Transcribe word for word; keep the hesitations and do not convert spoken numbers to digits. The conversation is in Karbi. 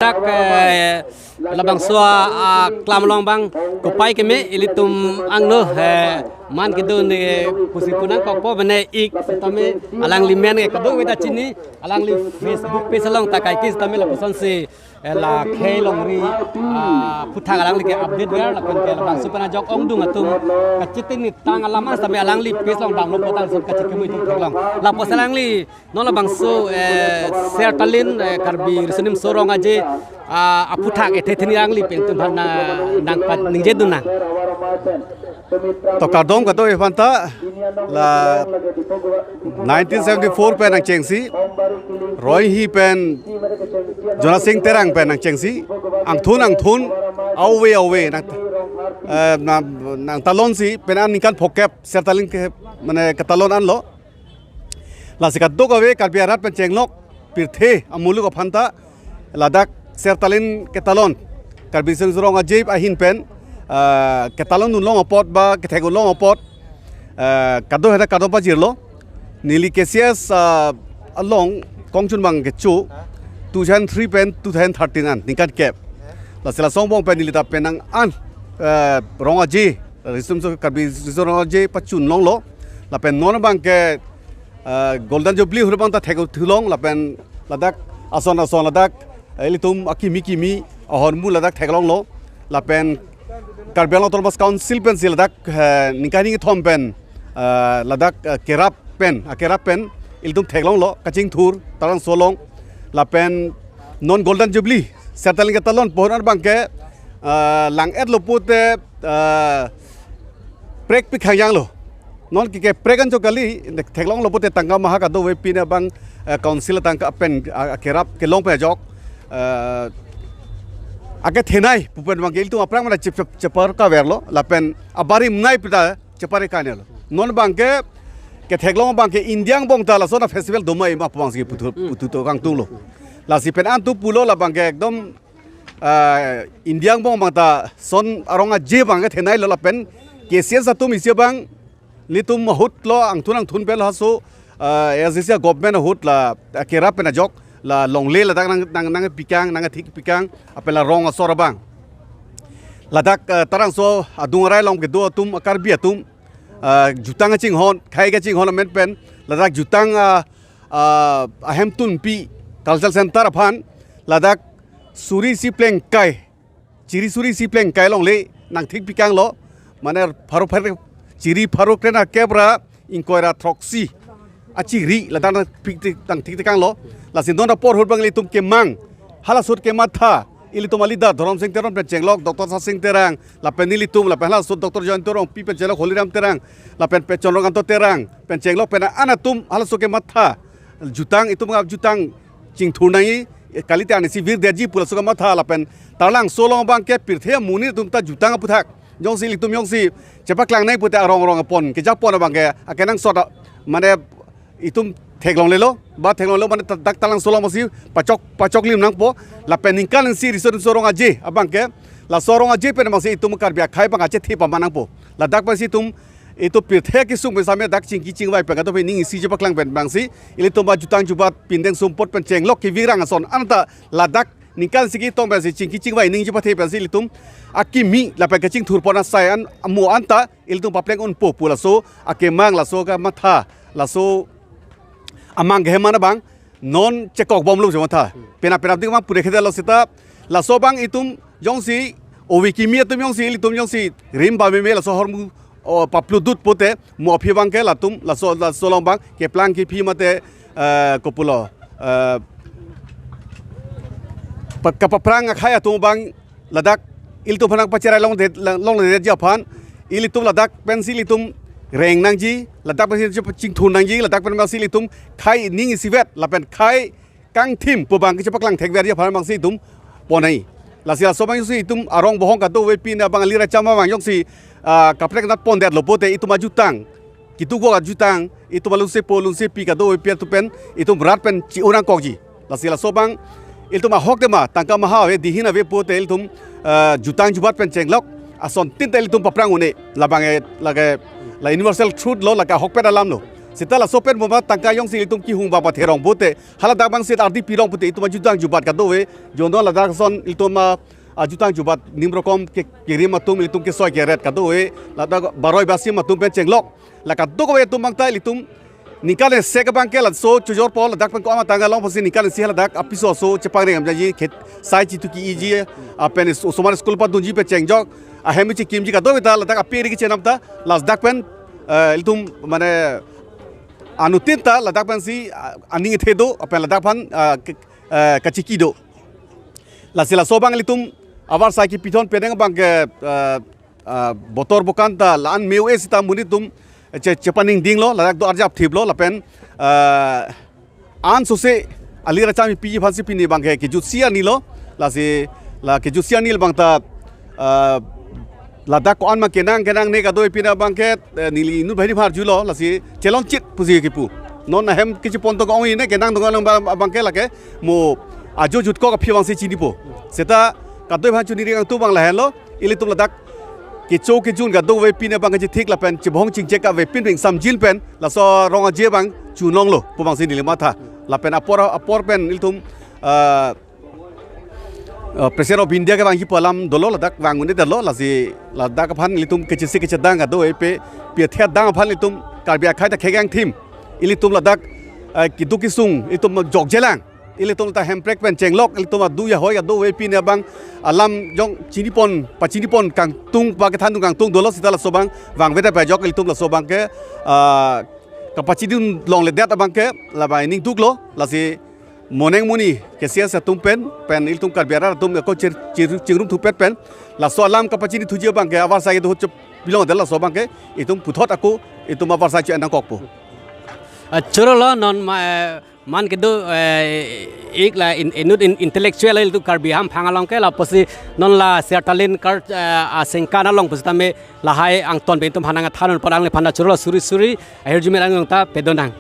Ak, eh, labangso a, a klam along abang kopai keme ilitum angno, eh, man kedun, eh, pusi punang kokpo bene ik sitame alangli men ke kadokave ta chini, alangli Facebook page along ta kaike sitame lapusonsi, eh, la khei longri, ah, aphuthak alangli ke update ver lapen ke labangso pen ajok ongdung atum kachitin ni tang alam an sitame alangli page along download po ta lason kachikimui atum theklong. Lapuson alangli non labangso, eh, Sertalin, eh, Karbi Riso Nimso Rong Aje, ah, aphuthak ethe theni alangli pen atum aphan na nangpat ningje dun nang. To kardom kadokave aphanta la nineteen seventy-four pen nangchengsi, Roihi pen Jona Sing Terang pen nangchengsi, angthun angthun, ave ave nang, eh, nang, nangtalonsi pen an ningkan phokep Sertalin ke mane ketalon anlo. Lasi kadokave Karbi arat pen chenglok pirthe amuluk aphanta ladak Sertalin ketalon, Karbi Riso Nimso Rong Aje ahin pen, ah, ketalon dunlong apot ba kethek unlong apot, ah, kado hena kado pajirlo. Neli K C S, ah, along kongchun abang kecho two thousand three pen two thousand thirteen an ningkan kep. Lasi lason angbong pen neli ta penang an, ah, Rong Aje, Riso Nimso, Karbi Riso Rong Aje pachun longlo. Lapen non abang ke, ah, Golden Jubilee ahut abang ta thek thulong lapen ladak ason ason ladak, eh, ilitum akimi kimi ahormu ladak theklonglo. Lapen Karbi Anglong Autonomous Council pensi ladak, eh, ningkan hini kethom pen, eh, ladak, eh, kerap pen, akerap pen ilitum theklonglo kachingthur Tarangso along. Lapen non Golden Jubilee Sertalin ketalon pohon abang ke, eh, lang-etlo pute, eh, prek pikhang janglo. Non ke keprek anchot kali, theklonglo pute tangka maha kadokave pine abang, eh, council tangka pen, ah, akerap kelong pen ajok, eh, ake thenei pu pen abang ke ilitum aphrang mana chep chep chepar kaverlo lapen abarim nai pita chepar kanelo. Non abang ke ketheklong abang ke India angbong ta lason a-festival domai ma pu abangsi putu putu to kangtunglo. Lasi pen an tu pulo labang ke ekdom, ah, India angbong abang ta son arong aje abang ke theneilo lapen K C S atum isi abang nelitum ahut lo angthun angthun pen laso, ah, A S D C government ahut la, ah, kerap pen ajok la longle ladak nang nang nangpikang nangthik pikang apela rong asor abang. Ladak, ah, Tarangso adung arai along kedo atum a-Karbi atum, ah, jutang kachinghon, khai kachinghon amen pen ladak jutang, ah, ah, ahemtunpi cultural center aphan ladak suri isi plengkai, chiri suri isi plengkai longle nangthik pikanglo, mane pharo pharo chiri pharo kre-nerkep ra ingkoi ra throksi achiri ladak nangthik nangthik pikanglo. Lasi non apor ahut abang ilitum kemang, halasot kematha ilitum a-leader Dhorom Sing Teron pen chenglok, Doctor Sasing Terang, lapen nelitum, lapen halasot Doctor Jayanta Rongpi pen chenglok, Holiram Terang, lapen Pechon Rongkanto Terang pen chenglok pen an atum halaso kematha jutang, itum ke jutang chingthur nangji, kalite arnisi virdetji pu laso kematha lapen Taralangso along abang ke pirthe amonit atum ta jutang aphuthak. Jongsi ilitum jongsi chepaklang nai pute arong arong apon kejapon abang ke akenangsot a, mane itum theklonglelo, ba theklonglelo mane ta-, dak Taralangso along masi pachok pachok lim nangpo, lapen ningkan isi Riso Nimso Rong Aje abang ke, laso Rong Aje pen masi itum Karbi akhei abang achethe pama nangpo. Ladak pensi itum, itum pirthe kesung pen same dak chingki chingvai pen kadokave ning isi chepaklang pen abangsi ilitum ajutang jubat pindeng sumpot pen chenglok kevirang ason anta ladak ningkan isi ketong pensi chingki chingvai ningje pathe pensi ilitum akimi lapen kachingthur pon asai an amo anta ilitum papleng unpo pu laso akemang, laso kematha, laso amang keheman abang non chekok bomlo chematha. Pena pena dik abang pure khede lo seta laso abang itum jongsi ove kimi atum jongsi ilitum jongsi rim ba meme laso ahormu, o, papludut pute mo aphi abang ke latum laso laso along abang keplang kephi mate, eh, kopulo, eh, pa-, kapaphrang akhei atum abang ladak ilitum aphan nangpacherai longdet, longledetji aphan ilitum ladak pensi ilitum reng nangji, ladak pensi chingthur nangji, ladak pen pensi ilitum khei ning isivet lapen khei kangthim pu abang kechepaklang thekverji aphan abangsi itum pon nangji. Lasi laso abang jongsi itum arong bohong kadokave pine abang alir acham abang jongsi, ah, kaprek nat pondetlo pute itum ajutang, kitu go ajutang, itum alunsepo lunsepi kadokave pi atum pen itum rat pen chi-o nangkokji. Lasi laso abang ilitum ahok tema tangka maha ave, dihin ave pute ilitum, eh, jutang jubat pen chenglok asontin ta ilitum paprang un-e, labang, eh, lake la universal truth lo, lake ahokpet alam lo. Seta laso pen boma tangka jongsi ilitum kehung abang patherong pute, haladak abangsi ardi pirong pute, itum ajutang jubat kadokave, jono ladak ason ilitum, ah, ajutang jubat nimrokom ke, kerim atum ilitum kesoi keret kadokave, ladak baroi basim atum pen chenglok. La kadokave atum abang ta ilitum ningkan isi abang ke laso chojor pol ladak pen ko-an matang along pasi ningkan isi haladak apiso aso chepangreng amjaji, khet sai chitu ki-iji, ah, pen is-, osomar school padunji pen chengjok, ahem chekimji kadokave ta ladak ape ri kechenam ta ladak pen, eh, ilitum mane anuttin ta ladak pensi, ah, aning ethe do, pen ladak aphan, ah, ke-, eh, kachiki do. Lasi laso abang ilitum avarsai kepithon penang abang ke, eh, ah, botor bokan ta la-an me-o-e seta monit atum che, chepaningdinglo, ladak do arjap thiplo, lapen, ah, ansose ali racham piji aphansi pini abang ke kejutsi arni lo, lasi la kejutsi arni abang ta, ah, ladak ko-an ma kenang kenangne kadokave pini abang ke, eh, neli inut banghini aphan arjulo, lasi chelongchit pusi kipu. Non ahem kechepon tong ong-e ne kenang tong abang ke lake mo ajo jutkok aphi abangsi chinipo. Seta kadokave aphan choningri kangtung abang lahenlo, ilitum ladak kecho kejun kadokave pini abang kachethik lapen chebong chingchek kave pin ping samjin pen laso rong aje abang chunlonglo pu abangsi neli matha. Lapen apor apor pen ilitum, ah, ah, President of India kevangji pu alam dolo, ladak vang un-edetlo, lasi ladak aphan ilitum kechesi kechedang kadokave pe, pi athe adang aphan ilitum Karbi akhei ta khekang thim. Ilitum ladak, ah, keduk kesung ilitum jokjelang. Ilitum ta hemprek pen chenglok, ilitum adu ahoi kadokave pini abang alam jong chinipon, pachinipon kangtung, pakethandun kangtung dolo, seta laso abang vangvedet pajok ilitum laso abang ke, ah, kapachinidun longledet abang ke, labang ning duklo, lasi moneng moni kesias atum pen, pen ilitum Karbi arat atum ako chir, chir, chingrum thupet pen, laso alam kapachinithuji abang ke, avarsai kedo chop bilong del laso abang ke, itum puthot ako, itum avarsai chu endang kokpo. Ah, chorolo non ma, eh, man kedo, eh, ik la in, inut in, intellectual ilitum Karbi hamphang along ke lapusi non la Siartalin kar, eh, asengkan along pusitame lahai angton pen itum hanang athanun parang le phanda chorolo suri suri, ahirjume lang ta pedonang.